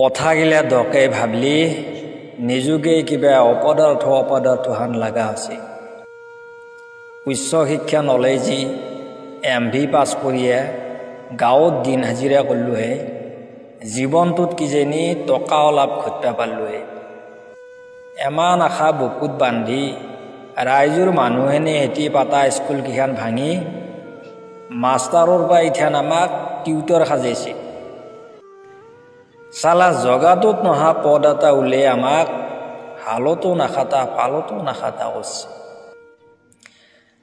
কথাগিলা দকে ভাবলি নিজকে কিবা অপদাৰ্থ অপদাৰ্থ হান লগা হৈছে। উচ্চ শিক্ষা নলয় যি এম ভি পাছ কৰিয়ে গাঁৱত দিন হাজিৰা কৰিলোহে, জীৱনটোত কিজানি টকা অলপ ঘটবা পাৰিলোহে। এমান আশা বুকুত বান্ধি ৰাইজৰ মানুহেনে হেতি পাতা স্কুলকেইখন ভাঙি মাষ্টাৰৰ পৰা ইথান আমাক টিউটৰ সাজাইছে। চালা জগাটোত নহা পদ এটা উলিয়াই আমাক হালতো নাখাটা ফালতো নাখাটা কৰিছে।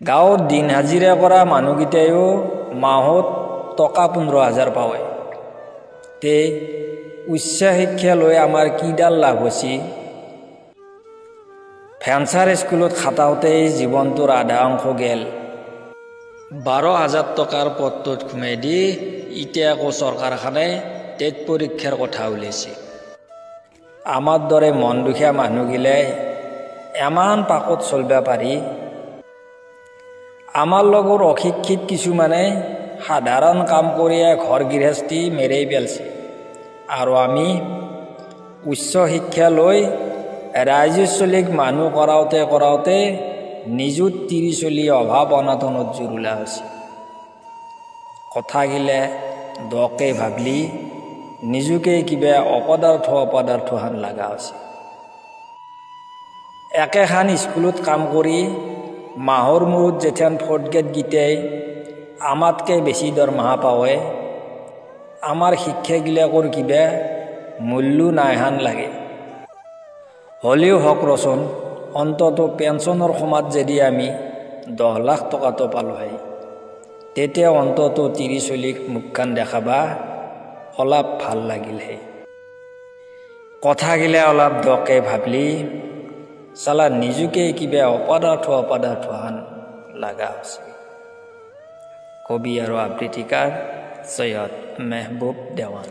গাঁৱত দিন হাজিৰা কৰা মানুহকেইটাইও মাহত টকা 15,000 পাৱে। তে উচ্চ শিক্ষা লৈ আমাৰ কিডাল লাভ হৈছে? ভেঞ্চাৰ স্কুলত খাটাওঁতেই জীৱনটোৰ আধা অংশ গেল। 12,000 টকাৰ পদটোত সোমাই দি এতিয়া আকৌ চৰকাৰখনে টেট পৰীক্ষাৰ কথা উলিয়াইছে। আমাৰ দৰে মন দুখীয়া মানুহগিলাই ইমান পাকত চলিব পাৰি। আমাৰ লগৰ অশিক্ষিত কিছুমানে সাধাৰণ কাম কৰিয়ে ঘৰ গৃহস্থী মেৰাই পেলছে, আৰু আমি উচ্চ শিক্ষা লৈ ৰাইজৰ চলিক মানুহ কৰাওঁতে কৰাওঁতে নিযুত তিৰি চলি অভাৱ অনাটনত জুৰুলা হৈছে। কথাগিলা দকে ভাবলি নিজকে কিবা অপদাৰ্থ অপদাৰ্থ হান লগা হৈছে। একেখান স্কুলত কাম কৰি মাহৰ মূৰত যেথেন ফৰ্থ গ্ৰেড গীতাই আমাতকৈ বেছি দৰমহা পাৱে, আমাৰ শিক্ষাগিলাকৰ কিবা মূল্য নাই হান লাগে। হ'লেও হওক ৰচোন, অন্তত পেঞ্চনৰ সময়ত যদি আমি 10 লাখ টকাটো পালোঁহে, তেতিয়া অন্তত তিৰি চলিক মুখখন দেখাবা অলপ ভাল লাগিলহে। কথাগিলা অলপ দকে ভাবলি চালা নিজকে কিবা অপদাৰ্থ অপদাৰ্থ হান লগা হৈছে। কবি আৰু আবৃত্তিকাৰ চৈয়দ মেহবুব দেৱান।